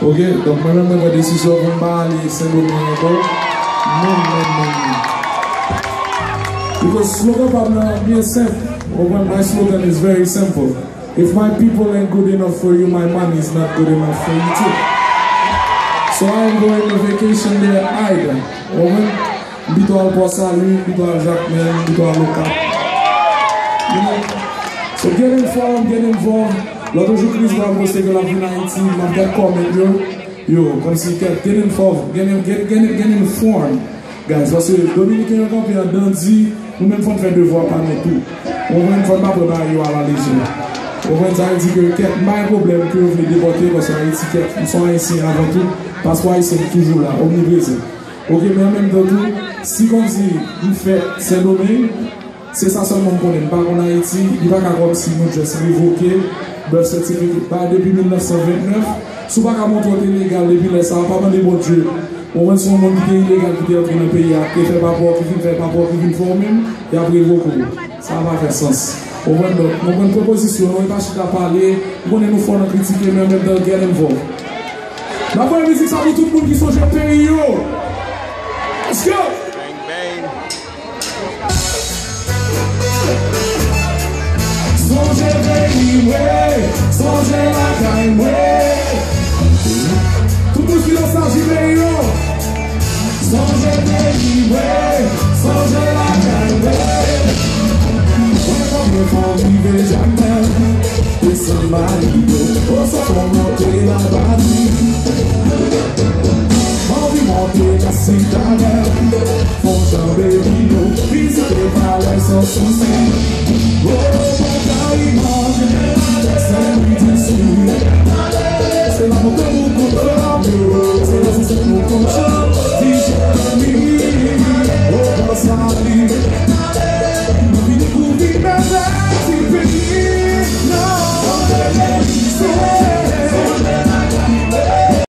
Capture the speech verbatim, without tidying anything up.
Ok, donk mwen menm mwen pran desizyon pou m pa ale Sendomeng ankò. Menm, menm, menm, menm. Because slogan pa m nan byen senp. Ou konprann? My slogan is very simple. If my people ain't good enough for you, my money is not good enough for you too. So I am going on vacation there either. Ou konprann? M pito al Port Salut, m pito al Jakmèl, m pito al Okap. You know? So get informed, get involved. Lòt jou Chris Brown poste ke l ap vin Ayiti, m ap gad comment yo. Yo, kòmsi kèt, get involved, get, in- get, get, get informed, guys. Paske Dominiken yo kanpe an dandi, nou menm fò n fè devwa pa nou tou. Ou konprann, fò n pa pran bagay yo alalejè. Ou konprann, sa vle di ke kèt, m pa gen pwoblèm ke yo vle depòte, paske Ayiti kèt, m se yon Ayisyen avan tou, paspò ayisyen m toujou la, omniprezan. Ok, men an menm tan tou, si kòmsi m fèt Sendomeng, se sa sèlman m konnen. M pa konn Ayiti, li pa ka kòmsi nou just revoke birth certificate pa depi mil nèf san vennèf. Si w pa ka montre w te legal depi lè sa a, pa mande Bondye. Ou konprann, se yon moun ki te ilegal ki te antre nan peyi a, ki te fè papè w, ki fin fè papè w, ki fin fè w menm, y ap revoke w. Sa pa fè sans. Ou konprann, donk, nou pran pwopozisyon, nou pa chita pale, m konnen nou fò nan kritike, men an menm tan, get involved. N ap voye mizik sa pou tout moun ki sonje peyi yo. Let's go! Sonje peyi mwen, sonje lakay mwen. Tout moun ki nostalji peyi yo. Sonje peyi mwen, sonje lakay mwen. Mwen konprann fò rive Jakmèl, desann Marigo, Boston, monte Labadi. Anvi monte Lasitadèl, fon janbe Pino, vizite palè Sansousi. O, Pòtayiman, Senlwi di Sid. Se la monte pou kout flanbo, se la se sèt nou konn chante.